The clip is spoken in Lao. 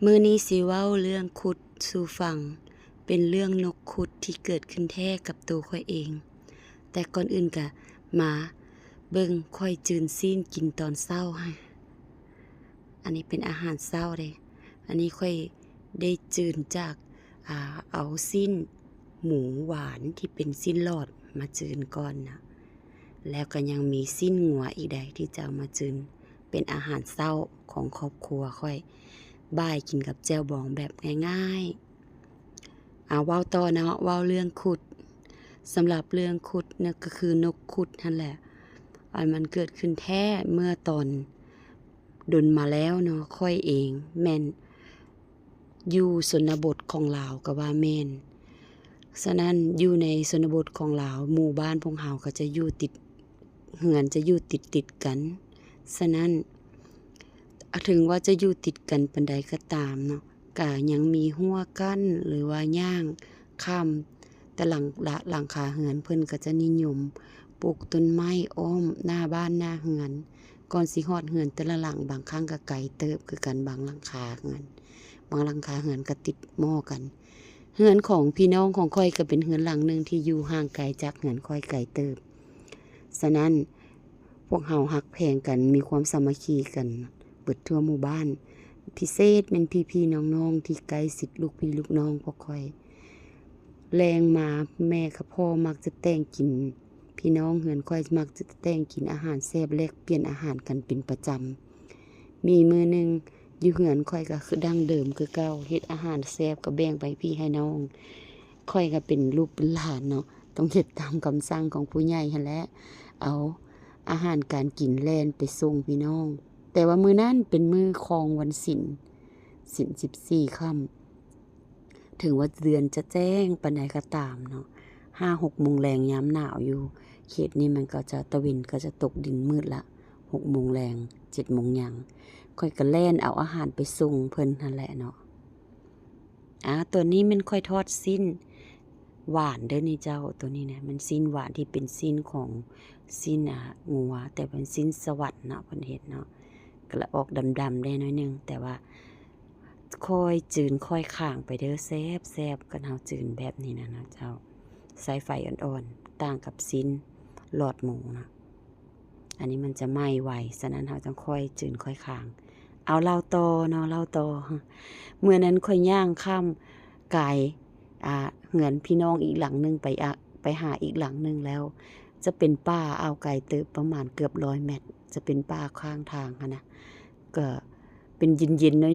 ມື້ນີ້ຊິເວົ້າເລື່ອງຄຸດສູ່ຟັງ, ເປັນເລື່ອງນົກຄຸດທີ່ເກີດຂຶ້ນແທ້ກັບໂຕຂ້ອຍເອງ. ແຕ່ກ່ອນອື່ນກະມາເບິ່ງຂ້ອຍຈືນຊີ້ນກິນຕອນເຊົ້າ. ອັນນີ້ເປັນອາຫານເຊົ້າເດ້. ອັນນີ້ຂ້ອຍໄດ້ຈືນຈາກ ອາ ເອົາຊີ້ນ ໝູຫວານທີ່ເປັນຊີ້ນຫຼອດມາຈືນກ່ອນນະ ແລ້ວກໍຍັງມີຊີ້ນງົວອີກໃດທີ່ຈະເອົາມາຈືນ ເປັນອາຫານເຊົ້າຂອງຄອບຄົວຂ້ອຍ ບ່າຍກິນກັບແຈ່ວບອງແບບງ່າຍໆ. ເອົາ ເວົ້າຕໍ່ເນາະ ເວົ້າເລື່ອງຄຸດ. ສຳລັບເລື່ອງຄຸດນະ ກໍຄືນົກຄຸດຫັ້ນແຫຼະ. ອັນມັນເກີດຂຶ້ນແທ້ເມື່ອຕອນດົນມາແລ້ວເນາະ, ຂ້อยເອງແມ່ນ ຢູ່ຊົນນະບົດຂອງລາວກໍວ່າແມ່ນ. ສະນັ້ນ ຢູ່ໃນຊົນນະບົດຂອງລາວ ໝູ່ບ້ານພວກເຮົາກໍຈະຢູ່ຕິດ ເຮືອນຈະຢູ່ຕິດໆກັນ. ສະນັ້ນ ເຖິງວ່າຈະຢູ່ຕິດກັນປານໃດກໍຕາມເນາະ, ກະຍັງມີຮົ້ວກັ້ນ ຫຼືວ່າຍ່າງຂ້າມແຕ່ລະຫຼັງຄາເຮືອນ. ເພິ່ນກໍຈະນິຍົມປູກຕົ້ນໄມ້ອ້ອມໜ້າບ້ານໜ້າເຮືອນ ກ່ອນຊິຮອດເຮືອນແຕ່ລະຫຼັງ. ບາງຄັ້ງກໍໄກເຕີບຄືກັນ, ບາງຫຼັງຄາເຮືອນ ບາງຫຼັງຄາເຮືອນກໍຕິດໝໍ້ກັນ. ເຮືອນຂອງພີ່ນ້ອງຂອງຂ້ອຍກໍເປັນເຮືອນຫຼັງໜຶ່ງທີ່ຢູ່ຫ່າງໄກຈາກເຮືອນຂ້ອຍໄກເຕີບ. ສະນັ້ນ ພວກເຮົາຮັກແພງກັນ, ມີຄວາມສາມັກຄີກັນເບິດທົ່ວໝູ່ບ້ານ, ພິເສດແມ່ນພີ່ໆນ້ອງໆທີ່ໃກ້ຊິດລູກພີ່ລູກນ້ອງພວກຂ້ອຍ. ແລງມາແມ່ກັບພໍ່ມັກຈະແຕ່ງກິນ ພີ່ນ້ອງເຮືອນຂ້ອຍມັກຈະແຕ່ງກິນອາຫານແຊບ ແລກປ່ຽນອາຫານກັນເປັນປະຈຳ. ມີມື້ໜຶ່ງຢູ່ເຮືອນຂ້ອຍກໍຄືດັ້ງເດີມຄືເກົ່າ, ເຮັດອາຫານແຊບກໍແບ່ງໄປໃຫ້ພີ່ໃຫ້ນ້ອງ. ຂ້ອຍກໍເປັນລູກເປັນຫຼານເນາະ, ຕ້ອງເຮັດຕາມຄຳສັ່ງຂອງຜູ້ໃຫຍ່ຫັ້ນແຫຼະ, ເອົາອາຫານການກິນແລ່ນໄປສົ່ງພີ່ນ້ອງ. ແຕ່ວ່າມື້ນັ້ນເປັນມື້ຄອງວັນສິນ, ສິນສິບສີ່ຄ່ຳ. ເຖິງວ່າເດືອນຈະແຈ້ງປານໃດກໍຕາມເນາະ, ຫ້າຫົກໂມງແລງຍາມໜາວຢູ່ເຂດນີ້ ມັນກໍຈະ ຕາເວັນກໍຈະຕົກດິນມືດລະ ຫົກໂມງແລງ ເຈັດໂມງຫຍັງ. ຂ້ອຍກໍແລ່ນເອົາອາຫານໄປສົ່ງເພິ່ນຫັ້ນແຫຼະເນາະ. ອາ ຕົວນີ້ແມ່ນຂ້ອຍທອດຊີ້ນຫວານເດີ້ນີ້ເຈົ້າ, ຕົວນີ້ນະ ມັນຊີ້ນຫວານທີ່ເປັນຊີ້ນຂອງ ຊີ້ນ ອາ ງົວ, ແຕ່ເປັນຊີ້ນສະຫວັນເນາະ ເພິ່ນເຮັດເນາະ, ກໍລະອອກດຳໆແດ່ໜ້ອຍໜຶ່ງ, ແຕ່ວ່າ ຄ່ອຍຈືນຄ່ອຍຄາງໄປເດີ້, ແຊບໆ ຄັນເຮົາຈືນແບບນີ້ນະ ນະເຈົ້າ, ໃຊ້ໄຟອ່ອນໆ, ຕ່າງກັບຊີ້ນຫຼອດໝູນະ, ອັນນີ້ມັນຈະໄໝ້ໄວ, ສະນັ້ນເຮົາຈັ່ງຄ່ອຍຈືນຄ່ອຍຄາງ. ເອົາ ເລົ່າຕໍ່ເນາະ, ເລົ່າຕໍ່. ເມື່ອນັ້ນຂ້ອຍຍ່າງຂ້າມກາຍ ອາ ເຮືອນພີ່ນ້ອງອີກຫຼັງໜຶ່ງໄປ ອາ ໄປຫາອີກຫຼັງໜຶ່ງແລ້ວ, ຈະເປັນປ່າອ່າວໄກເຕີບ ປະມານເກືອບຮ້ອຍແມັດ, ຈະເປັນປ່າຂ້າງທາງຫັ້ນນະ, ກໍເປັນເຢັນໆໜ້ອຍ